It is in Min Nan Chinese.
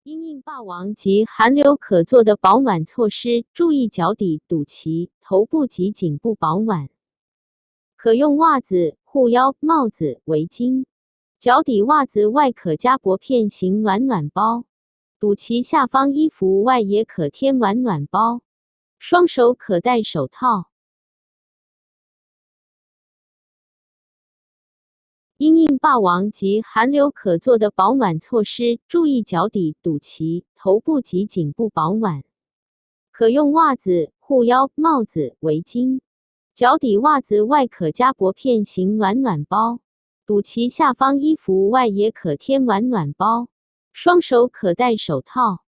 因應霸王及寒流可做的保暖措施，注意腳底、肚臍、頭部及頸部保暖。可用襪子、護腰、帽子、圍巾。腳底襪子外可加薄片型暖暖包，肚臍下方衣服外也可添暖暖包。雙手可戴手套。因應霸王及寒流可做的保暖措施，注意腳底、肚臍、頭部及頸部保暖。可用襪子、護腰、帽子、圍巾。腳底襪子外可加薄片型暖暖包，肚臍下方衣服外也可添暖暖包。雙手可戴手套。